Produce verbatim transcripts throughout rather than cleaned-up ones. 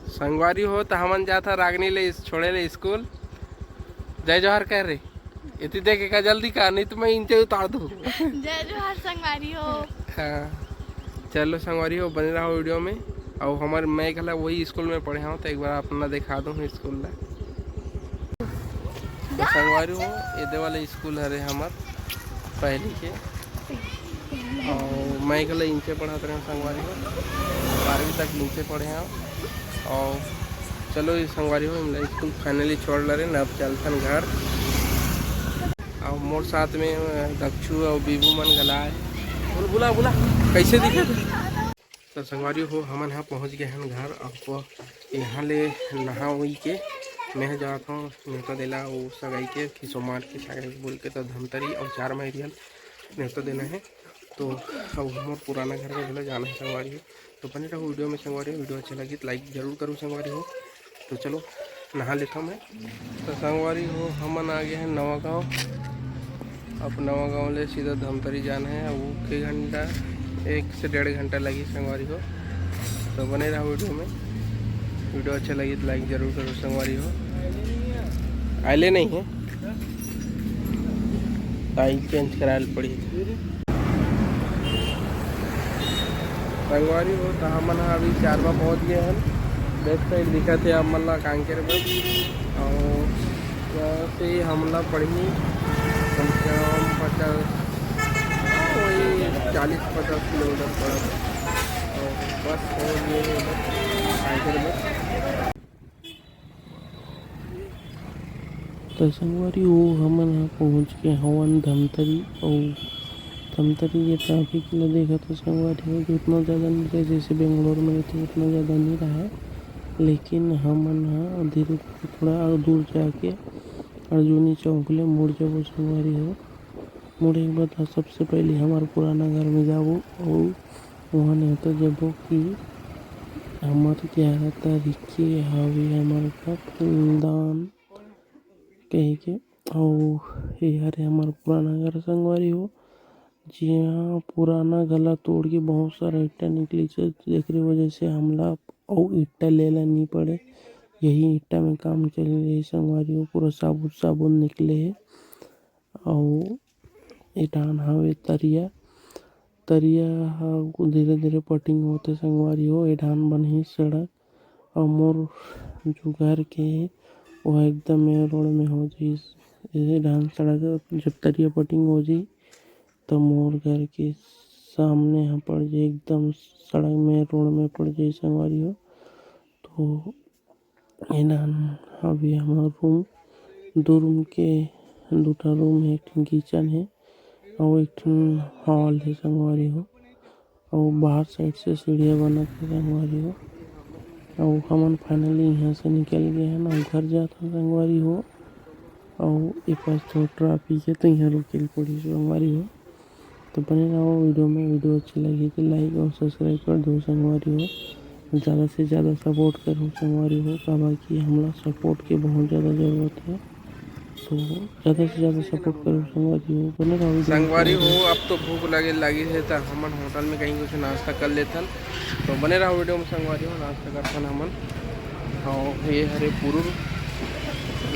संगवारी हो, त हमन जात ह रागनी ले इस-, छोड़े ले स्कूल। जय जोहार कर रे। इति देखे का जल्दी का, नहीं तो मैं इंचे उतार दूँ। जय जोहार संगवारी हो। हाँ, चलो संगवारी हो, बने रहो वीडियो में। अउ हमर, मैं घला वही स्कूल में पढ़े हूँ, तो एक बार अपना दिखा दूँ स्कूल ला। तो संगवारी हो, ये दे वाला स्कूल हरे हमर पहली के। अउ मैं घला इंचे पढ़त रहें संगवारी हो, बारहवीं तक इंचे पढ़े हूँ। अउ चलो ये संगवारी हो, हमला स्कूल finally छोड़ ला रे, अब चलथन घर। अउ मोर साथ में, अ, दक्षू अउ बीबू मन घला हे। बोल, बुला, बुला, कैसे दिखे? तो संगवारी हो, हमन ह पहुँच गए हन घर। अब यहाँ ले नहा उई के मैं ह जात हूँ नेवता देला, वो सगाई के खिसो मार के सगाई बोल के, तो धमतरी अउ चार माई रियल नेवता देना है। तो अब मोर पुराना घर में घला जाना है संगवारी हो। तो बने रहो वीडियो में संगवारी हो, वीडियो अच्छा लगी तो like जरूर करो संगवारी हो। तो चलो नहा लेता हूँ मैं। तो संगवारी हो, हमन आ गए हैं नवा गाँव। अब नवा गाँव ले सीधा धमतरी जाना है। अब एक घंटा, एक से डेढ़ घंटा लगी संगवारी हो। तो बने रहो वीडियो में, वीडियो अच्छा लगी तो like जरूर करो संगवारी हो। आइले नहीं है, आइल change करायल पड़ी। संगवारी हो, तो हमन ह अभी चारवा पहुँच गए हन। बैक साइड दिखत हे आप मन ला कांकेर बस, अउ यहाँ से हमला पड़ही कम से कम पचास, वही चालीस पचास किलोमीटर पड़त हे। अउ बस पहुँच गए हे उधर, कांकेर बस। त संगवारी हो, हमन ह पहुँच के हवन धमतरी, अउ धमतरी के ट्रैफिक ल देखत हो संगवारी हो, कि उतना ज़्यादा नहीं रहे, जैसे बेंगलोर में रहते उतना ज़्यादा नहीं रहा है, लेकिन हमन ह धीरे धीरे थोड़ा दूर जाके अर्जुनी चौक ले मुड़ जाबो संगवारी हो। मुड़े के बाद ह सबसे पहले हमार पुराना घर में जाबो, अउ वहाँ नेवता जबो कि हमर ग्यारह तारीख के हवे हमर का फूलदान कहिके। अउ ये हरे हमर पुराना घर संगवारी हो, जिहाँ पुराना घर ला तोड़ के बहुत सारा ईंटा निकलिस, जेकरे वजह से हमला अउ ईंटा लेला नहीं पड़े। यही ईंटा में काम चले रही संगवारी हो, पूरा साबुत साबुत निकले हे। अउ ए डाहन हवे तरिया, तरिया ह धीरे-धीरे पटिंग होथे संगवारी हो। ए डाहन बनही सड़क, अउ मोर जो घर के हे, ओह एकदम मेन रोड में हो जइस। ए डाहन सड़क जब तरिया पटिंग हो जही, त मोर घर के सामने ह पड़ जही, एकदम सड़क मेन रोड में पड़ जही संगवारी हो। तो ए डाहन हवे हमर रूम, दू रूम के, दू ठन रूम हे, एक ठन किचन हे अउ एक ठन हॉल हे संगवारी हो। अउ बाहर साइड से सीढ़िया बनत हे संगवारी हो। अउ हमन finally इहाँ से निकल गए हन अउ घर जात हन संगवारी हो। अउ ए पास थोड़ा ट्रैफिक हे, तो इहाँ रुके ल पड़ही संगवारी हो। तो बने रहो वीडियो में, वीडियो अच्छी लगी तो like और subscribe कर दो संगवारी हो। ज़्यादा से ज़्यादा सपोर्ट करो संगवारी हो, काबर कि हमला सपोर्ट के बहुत ज़्यादा ज़रूरत है। तो ज़्यादा से ज़्यादा सपोर्ट करो संगवारी हो, बने रहो वीडियो में। संगवारी हो, अब तो भूख लगे लगी है, तो हमन होटल में कहीं कुछ नाश्ता कर लेथन। तो बने रहो वीडियो में संगवारी हो, नाश्ता करथन हमन। और ये हरे पुरुर,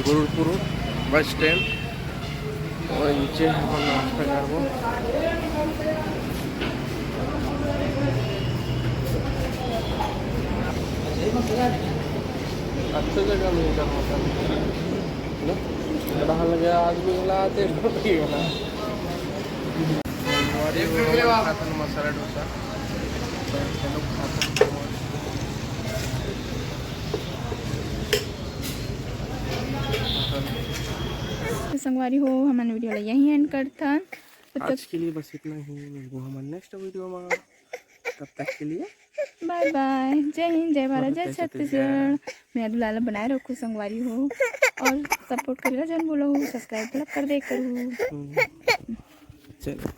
गुरुर पुरुर बस स्टैंड, और नीचे हमन नाश्ता करबो। अच्छा जगह में इधर होटल, ना? इधर हम लगे आदमी वाला आते, रोटी वाला। हमारे वो खातन मसाला डोसा। तो चलो खातन। तो संगवारी हो, हमन वीडियो ला यहीं एंड करथन। तब तक आज के लिए बस इतना ही, मिलबो हमन नेक्स्ट वीडियो में। तब तक के लिए बाय बाय, जय हिंद, जय भारत, जय छत्तीसगढ़। मेरा दुलारा बनाए रखो संगवारी हो, और सपोर्ट करेला जन बोलो हो, सब्सक्राइब भला कर दे करो। हम्म। चलो।